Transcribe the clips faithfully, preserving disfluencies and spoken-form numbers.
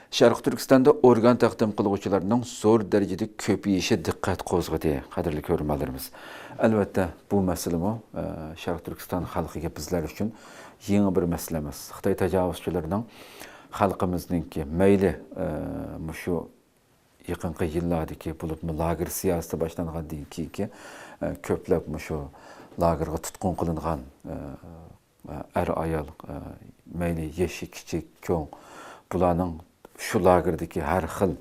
شەرقىي تۈركىستاندا ئورگان تەقدىم قىلغۇچىلارنىڭ زور دەرىجىدە كۆپىيىشى دىققەت قوزغىدى، قەدىرلىك كۆرۈرمەنلىرىمىز. ئەلۋەتتە، بۇ مەسىلىمۇ، ئە، شەرقىي تۈركىستان خەلقىگە، بىزلەر ئۈچۈن يېڭى بىر مەسىلە ئەمەس. خىتاي تاجاۋۇزچىلىرىنىڭ خەلقىمىزنىڭكى مەيلى، ئە، مۇشۇ يېقىنقى يىللاردىكى، بولۇپمۇ لاگېر سىياسىتى باشلانغاندىن كېيىنكى، ئە، كۆپلەپ مۇشۇ لاگېرغا تۇتقۇن قىلىنغان، ئە، ئەر-ئايال، مەيلى يېشى كىچىك، چوڭ، بۇلارنىڭ شۇ لاگېردىكى ھەر خىل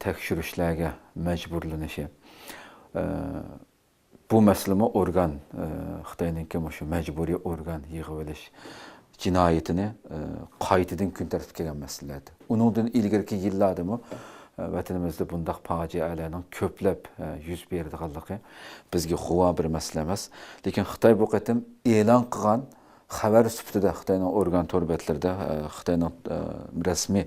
تەكشۈرۈشلەرگە مەجبۇرلىنىشى، بۇ مەسىلىمۇ ئورگان، خىتاينىڭكى مۇشۇ مەجبۇرىي ئورگان يىغىۋېلىش جىنايىتىنى قايتىدىن كۈن تەرتىپكە كەلگەن مەسىلىلەردىن. ئۇنىڭدىن ئىلگىرىكى يىللاردىمۇ ۋەتىنىمىزدە بۇنداق پاجىئەلەرنىڭ كۆپلەپ يۈز بېرىدىغانلىقى بىزگە غۇۋا بىر مەسىلە ئەمەس. لېكىن خىتاي بۇ قېتىم ئېلان قىلغان خەۋەر سۈپىتىدە خىتاينىڭ ئورگان تور بەتلىرىدە، ئە، خىتاينىڭ، ئە، رەسمىي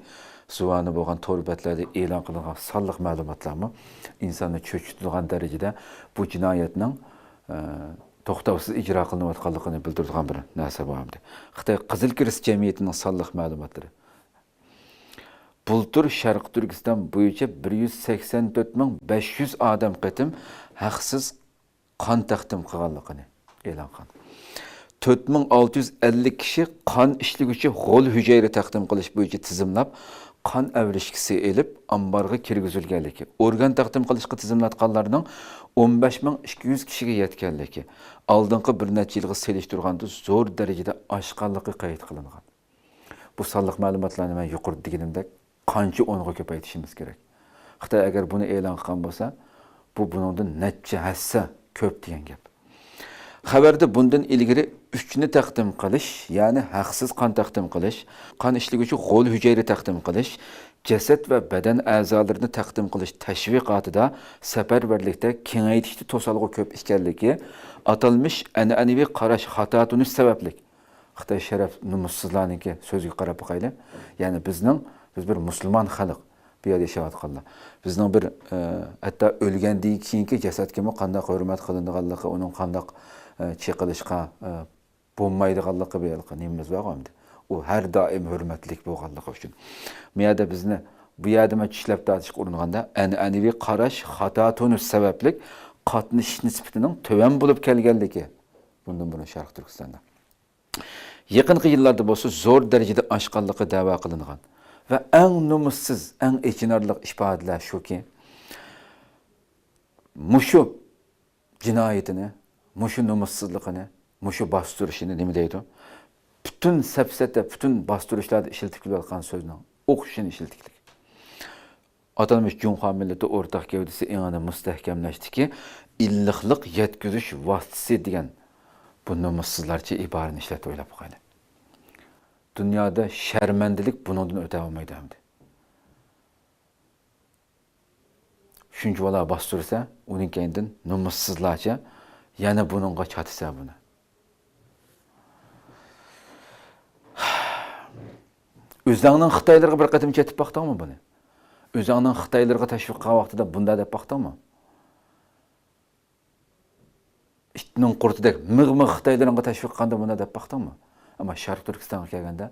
زۇۋانى بولغان تور بەتلەردە ئېلان قىلىنغان سانلىق مەلۇماتلارمۇ ئىنساننى چۆچۈتىدىغان دەرىجىدە بۇ جىنايەتنىڭ، ئە، توختاۋسىز ئىجرا قىلىنىۋاتقانلىقىنى بىلدۈرىدىغان بىر نەرسە بار ئەمدى. خىتاي قىزىل كىرېست جەمئىيىتىنىڭ سانلىق مەلۇماتلىرى. بۇلتۇر شەرقىي تۈركىستان بويىچە بىر يۈز سەكسەن تۆت مىڭ بەش يۈز ئادەم قېتىم ھەقسىز قان تەقدىم قىلغانلىقىنى ئېلان قىلغان. تۆت مىڭ ئالتە يۈز ئەللىك كىشى قان ئىشلىگۈچى غول ھۈجەيرە تەقدىم قىلىش بويىچە تىزىملاپ، قان ئەۋرىشكىسى ئېلىپ، ئامبارغا كىرگۈزۈلگەنلىكى، ئورگان تەقدىم قىلىشقا تىزىملاتقانلارنىڭ ئون بەش مىڭ ئىككى يۈز كىشىگە يەتكەنلىكى، ئالدىنقى بىر نەچچە يىلغا سېلىشتۇرغاندا زور دەرىجىدە ئاشقانلىقى قەيت قىلىنغان. بۇ سانلىق مەلۇماتلارنى مەن يۇقىرىدا دېگىنىمدەك قانچە ئونغا كۆپەيتىشىمىز كېرەك. خىتاي ئەگەر بۇنى ئېلان قىلغان بولسا، بۇ بۇنىڭدىن نەچچە ھەسسە كۆپ دېگەن گەپ. خەۋەردە بۇندىن ئىلگىرى ئۈچنى تەقدىم قىلىش، يەنى ھەقسىز قان تەقدىم قىلىش، قان ئىشلىگۈچى غول ھۈجەيرە تەقدىم قىلىش، جەسەت ۋە بەدەن ئەزالىرىنى تەقدىم قىلىش تەشۋىقاتىدا سەپەرۋەرلىكتە كېڭەيتىشتە توسالغۇ كۆپ ئىكەنلىكى، ئاتالمىش ئەنئەنىۋى قاراش خاتا تونۇش سەۋەبلىك، خىتاي شەرەپ نومۇسسىزلارنىڭكى سۆزىگە قاراپ باقايلى. يەنى بىزنىڭ، بىز بىر مۇسۇلمان خەلق، بۇ يەردە ياشاۋاتقانلار. بىزنىڭ بىر، ئە، ھەتتا ئۆلگەندىن كېيىنكى جەسەتكىمۇ قانداق ھۆرمەت قىلىنىدىغانلىقى، ئۇنىڭ قانداق، ئە، چېقىلىشقا، ئە، بولمايدىغانلىقى بىر نېمىمىز بار ئەمدى. ئۇ ھەر دائىم ھۆرمەتلىك بولغانلىقى ئۈچۈن. بۇ يەردە بىزنى، بۇ يەردە مەن چىشلەپ تارتىشقا ئۇرۇنغاندا، ئەنئەنىۋى قاراش خاتا تونۇش سەۋەبلىك قاتنىشىش نىسبىتىنىڭ تۆۋەن بولۇپ كەلگەنلىكى بۇندىن بۇرۇن شەرقىي تۈركىستاندا. يېقىنقى يىللاردا بولسا زور دەرىجىدە ئاشقانلىقى دەۋا قىلىنغان ۋە ئەڭ نومۇسسىز، ئەڭ ئېچىنارلىق ئىپادىلەر شۇكى، مۇشۇ جىنايىتىنى، مۇشۇ نومۇسسىزلىقىنى، مۇشۇ باستۇرۇشىنى نېمە دەيدۇ؟ پۈتۈن سەپسەتە، پۈتۈن باستۇرۇشلاردا ئىشلىتىپ كېلىۋاتقان سۆزنىڭ ئوخشىشىنى ئىشلىتىۋاتىدۇ. ئاتالمىش جۇڭخۇا مىللىتى ئورتاق گەۋدىسى ئېڭىنى مۇستەھكەملەشتىكى ئىللىقلىق يەتكۈزۈش ۋاسىتىسى دېگەن بۇ نومۇسسىزلارچە ئىبارىنى ئىشلەتتى، ئويلاپ باقايلى. دۇنيادا شەرمەندىلىك بۇنىڭدىن ئۆتەلمەيدۇ ئەمدى. شۇنچە بالا باستۇرسا، ئۇنىڭ كەينىدىن نومۇسسىزلارچە يەنە بۇنىڭغا چاتىسا بۇنى. ئۆزۈڭنىڭ خىتايلىرىغا بىر قېتىم چېتىپ باقتىڭمۇ بۇنى؟ ئۆزۈڭنىڭ خىتايلىرىغا تەشۋىق قىلغان ۋاقتىدا بۇنداق دەپ باقتىڭمۇ؟ ئىتنىڭ قۇرتىدەك مىغ-مىغ خىتايلىرىڭغا تەشۋىق قىلغاندا بۇنداق دەپ باقتىڭمۇ؟ ئەمما شەرقىي تۈركىستانغا كەلگەندە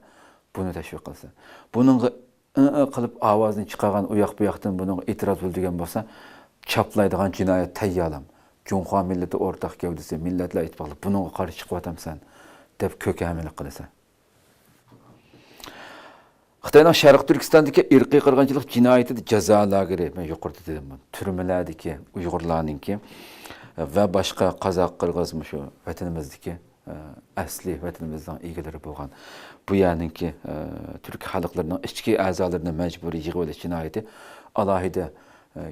بۇنى تەشۋىق قىلسا. بۇنىڭغا ئىڭ-ئىڭ قىلىپ ئاۋازىنى چىقارغان، ئۇ ياق بۇ ياقتىن بۇنىڭغا ئېتىراز بىلدۈرگەن بولسا، چاپلايدىغان جىنايەت تەييارلام. جۇڭخۇا مىللىتى ئورتاق گەۋدىسى، مىللەتلەر ئىتتىپاقلىقى بۇنىڭغا قارشى چىقىۋاتامسەن دەپ كۆكەمىلىك قىلىسەن. خىتاينىڭ شەرقىي تۈركىستاندىكى ئىرقىي قىرغىنچىلىق جىنايىتىدە جازا لاگېرى، مەن يۇقىرىدا دېدىم بۇنى، تۈرمىلەردىكى ئۇيغۇرلارنىڭكى ۋە باشقا قازاق، قىرغىز، مۇشۇ ۋەتىنىمىزدىكى، ئەسلى ۋەتىنىمىزنىڭ ئىگىلىرى بولغان بۇ يەرنىڭكى، تۈرك خەلقلىرىنىڭ ئىچكى ئەزالىرىنى مەجبۇرىي يىغىۋېلىش جىنايىتى ئالاھىدە،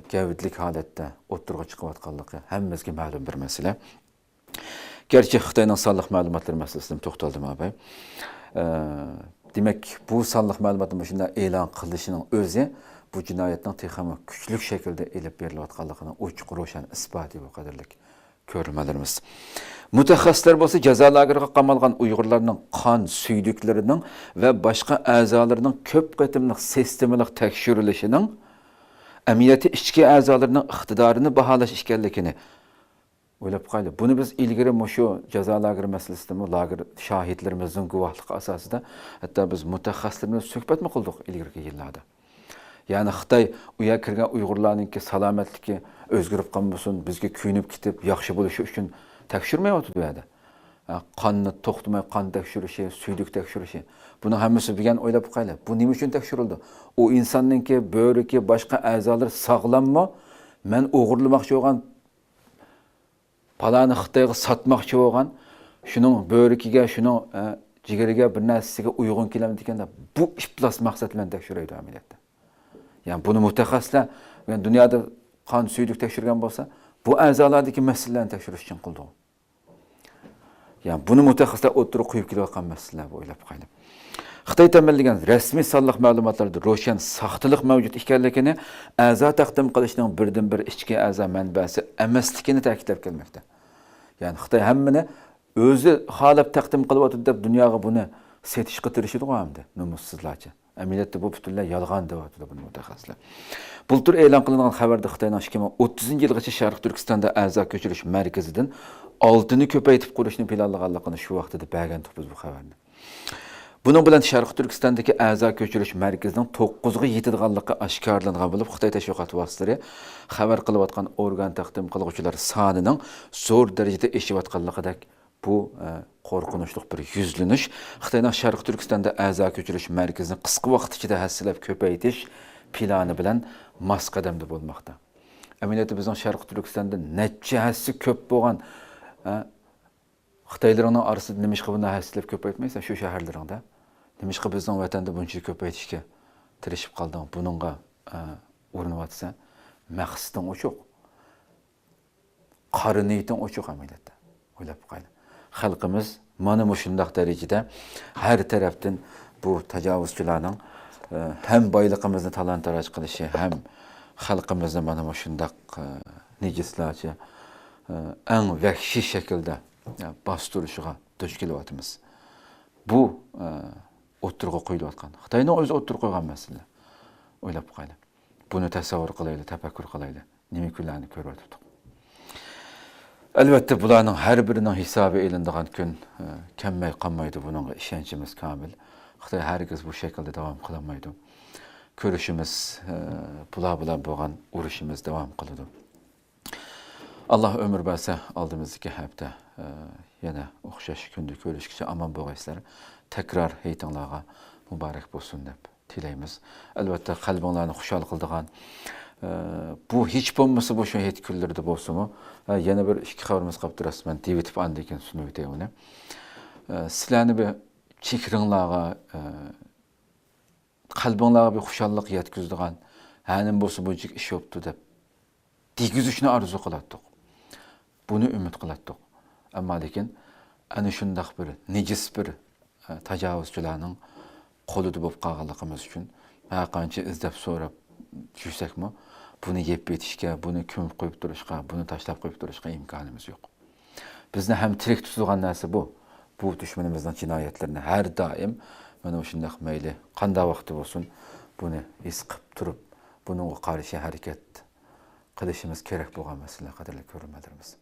گەۋدىلىك ھالەتتە ئوتتۇرىغا چىقىۋاتقانلىقى ھەممىمىزگە مەلۇم بىر مەسىلە. گەرچە خىتاينىڭ سانلىق مەلۇماتلىرى مەسىلىسىدىمۇ توختالدىم، ئاباي. ئە، دېمەك، بۇ سانلىق مەلۇماتنى مۇشۇنداق ئېلان قىلىشىنىڭ ئۆزى بۇ جىنايەتنىڭ تېخىمۇ كۈچلۈك شەكىلدە ئېلىپ بېرىلىۋاتقانلىقىنىڭ ئوچۇق روشەن ئىسپاتى، بۇ قەدىرلىك كۆرۈرمەنلىرىمىز. مۇتەخەسسىسلەر بولسا جازا لاگېرىغا قامالغان ئۇيغۇرلارنىڭ قان سۈيدۈكلىرىنىڭ ۋە باشقا ئەزالىرىنىڭ كۆپ قېتىملىق سىستېمىلىق تەكشۈرۈلۈشىنىڭ ئەمەلىيەتتە ئىچكى ئەزالىرىنىڭ ئىقتىدارىنى باھالاش ئىكەنلىكىنى ئويلاپ باقايلى، بۇنى بىز ئىلگىرى مۇشۇ جازا لاگېرى مەسىلىسىدىمۇ لاگېر شاھىتلىرىمىزنىڭ گۇۋاھلىقى ئاساسىدا، ھەتتا بىز مۇتەخەسسىسلىرىمىز سۆھبەتمۇ قىلدۇق ئىلگىرىكى يىللاردا. يەنى خىتاي ئۇ يەرگە كىرگەن ئۇيغۇرلارنىڭكى سالامەتلىكى ئۆزگىرىپ قالمىسۇن، بىزگە كۆيۈنۈپ كېتىپ ياخشى بولۇشى ئۈچۈن تەكشۈرمەيۋاتىدۇ ئۇ يەردە. ھە، قاننى توختىماي قان تەكشۈرۈشى، سۈيدۈك تەكشۈرۈشى. بۇنىڭ ھەممىسى بىگەن ئويلاپ باقايلى. بۇ نېمە ئۈچۈن تەكشۈرۈلىدۇ؟ ئۇ ئىنساننىڭكى بۆرىكى، باشقا ئەزالىرى ساغلاممۇ؟ مەن ئوغرىلىماقچى بولغان پالانى خىتايغا ساتماقچى بولغان، شۇنىڭ بۆرىكىگە، شۇنىڭ، ئە، جىگىرىگە، بىر نەرسىسىگە ئۇيغۇن كېلەمدىكەن دەپ، بۇ ئىپلاس مەقسەت بىلەن تەكشۈرەيدۇ ئەمەلىيەتتە. يەنى بۇنى مۇتەخەسسىسلەر، يەنى دۇنيادا قان سۈيدۈك تەكشۈرگەن بولسا، بۇ ئەزالاردىكى مەسىلىلەرنى تەكشۈرۈش ئۈچۈن قىلىدۇ. يەنى بۇنى مۇتەخەسسىسلەر ئوتتۇرىغا قويۇپ كېلىۋاتقان مەسىلىلەر بۇ، ئويلاپ باقايلى. خىتاي تەمىنلىگەن رەسمىي سانلىق مەلۇماتلاردا روشەن ساختىلىق مەۋجۇت ئىكەنلىكىنى، ئەزا تەقدىم قىلىشنىڭ بىردىنبىر ئىچكى ئەزا مەنبەسى ئەمەسلىكىنى تەكىتلەپ كەلمەكتە. يەنى خىتاي ھەممىنى ئۆزى خالاپ تەقدىم قىلىۋاتىدۇ دەپ دۇنياغا بۇنى سېتىشقا تىرىشىدىغۇ ئەمدى، نومۇسسىزلارچە. ئەمەلىيەتتە بۇ پۈتۈنلەي يالغان دەۋاتىدۇ بۇنى مۇتەخەسسىسلەر. بۇلتۇر ئېلان قىلىنغان خەۋەردە خىتاينىڭ ئىككى مىڭ ئوتتۇزىنچى يىلغىچە شەرقىي تۈركىستاندا ئەزا كۆچۈرۈش مەركىزىدىن ئالتىنى كۆپەيتىپ قۇرۇشنى پىلانلىغانلىقىنى شۇ ۋاقتىدا بەرگەنتۇق بىز بۇ خەۋەرنى. بۇنىڭ بىلەن شەرقىي تۈركىستاندىكى ئەزا كۆچۈرۈش مەركىزىنىڭ توققۇزغا يېتىدىغانلىقى ئاشكارىلانغان بولۇپ، خىتاي تەشۋىقات ۋاسىتىلىرى خەۋەر قىلىۋاتقان ئورگان تەقدىم قىلغۇچىلار سانىنىڭ زور دەرىجىدە ئېشىۋاتقانلىقىدەك بۇ، ئە، قورقۇنچلۇق بىر يۈزلىنىش خىتاينىڭ شەرقىي تۈركىستاندا ئەزا كۆچۈرۈش مەركىزىنى قىسقا ۋاقىت ئىچىدە ھەسسىلەپ كۆپەيتىش پىلانى بىلەن ماس قەدەمدە بولماقتا. ئەمەلىيەتتە بىزنىڭ شەرقىي تۈركىستاندا نەچچە ھەسسە كۆپ بولغان، ئە، خىتايلىرىڭنىڭ ئارىسىدا نېمىشقا بۇنداق ھەسسىلەپ كۆپەيتمەيسەن شۇ شەھەرلىرىڭدە؟ نېمىشقا بىزنىڭ ۋەتەندە بۇنچىلىك كۆپەيتىشكە تىرىشىپ قالدىڭ؟ بۇنىڭغا، ئە، ئۇرۇنۇۋاتىسەن. مەقسىتىڭ ئوچۇق. قارا نىيىتىڭ ئوچۇق ئەمەلىيەتتە. ئويلاپ باقايلى. خەلقىمىز مانا مۇشۇنداق دەرىجىدە ھەر تەرەپتىن بۇ تاجاۋۇزچىلارنىڭ، ئە، ھەم بايلىقىمىزنى تالان-تاراج قىلىشى، ھەم خەلقىمىزنى مانا مۇشۇنداق، ئە، نىجىسلارچە، ئە، ئەڭ ۋەھشىي شەكىلدە، ئە، باستۇرۇشىغا دۇچ كېلىۋاتىمىز. بۇ، ئە، ئوتتۇرىغا قويۇلۇۋاتقان، خىتاينىڭ ئۆزى ئوتتۇرىغا قويغان مەسىلە. ئويلاپ باقايلى. بۇنى تەسەۋۋۇر قىلايلى، تەپەككۇر قىلايلى. نېمە كۈنلەرنى كۆرۈۋاتىدۇق. ئەلۋەتتە، بۇلارنىڭ ھەر بىرىنىڭ ھېسابى ئېلىنىدىغان كۈن، ئە، كەلمەي قالمايدۇ، بۇنىڭغا ئىشەنچىمىز كامىل. خىتاي ھەرگىز بۇ شەكىلدە داۋام قىلالمايدۇ. كۆرۈشىمىز، ئە، بۇلار بىلەن بولغان ئۇرۇشىمىز داۋام قىلىدۇ. ئاللا ئۆمۈر بەرسە، ئالدىمىزدىكى ھەپتە، ئە، يەنە ئوخشاش كۈندە كۆرۈشكىچە ئامان بولغايسىلەر. تەكرار ھېيتىڭلارغا مۇبارەك بولسۇن دەپ تىلەيمىز. ئەلۋەتتە، قەلبىڭلارنى خۇشال قىلىدىغان، ئە، بۇ ھېچ بولمىسا بۇ شۇ ھېيت كۈنلىرىدە بولسىمۇ، ئە، يەنە بىر ئىككى خەۋىرىمىز قاپتۇ، راست مەن دېۋىتىپ ئاندىن كېيىن سۇنۇۋېتەي ئۇنى. ئە، سىلەرنى بىر چېھرىڭلارغا، ئە، قەلبىڭلارغا بىر خۇشاللىق يەتكۈزىدىغان، ھە، نېمە بولسا بۇنچىلىك ئىش بوپتۇ دەپ دېگۈزۈشنى ئارزۇ قىلاتتۇق. بۇنى ئۈمىد قىلاتتۇق. ئەمما لېكىن ئەنە شۇنداق بىر نىجىس بىر، ئە، تاجاۋۇزچىلارنىڭ قولىدا بولۇپ قالغانلىقىمىز ئۈچۈن ھەر قانچە ئىزدەپ سوراپ يۈرسەكمۇ، بۇنى يېپىۋېتىشكە، بۇنى كۆمۈپ قويۇپ تۇرۇشقا، بۇنى تاشلاپ قويۇپ تۇرۇشقا ئىمكانىمىز يوق. بىزنى ھەم تىرىك تۇتىدىغان نەرسە بۇ. بۇ دۈشمىنىمىزنىڭ جىنايەتلىرىنى ھەر دائىم، مانا مۇشۇنداق مەيلى قانداق ۋاقىتتا بولسۇن، بۇنى ھېس قىلىپ تۇرۇپ، بۇنىڭغا قارشى ھەرىكەت قىلىشىمىز كېرەك بولغان مەسىلە، قەدىرلىك كۆرۈرمەنلىرىمىز.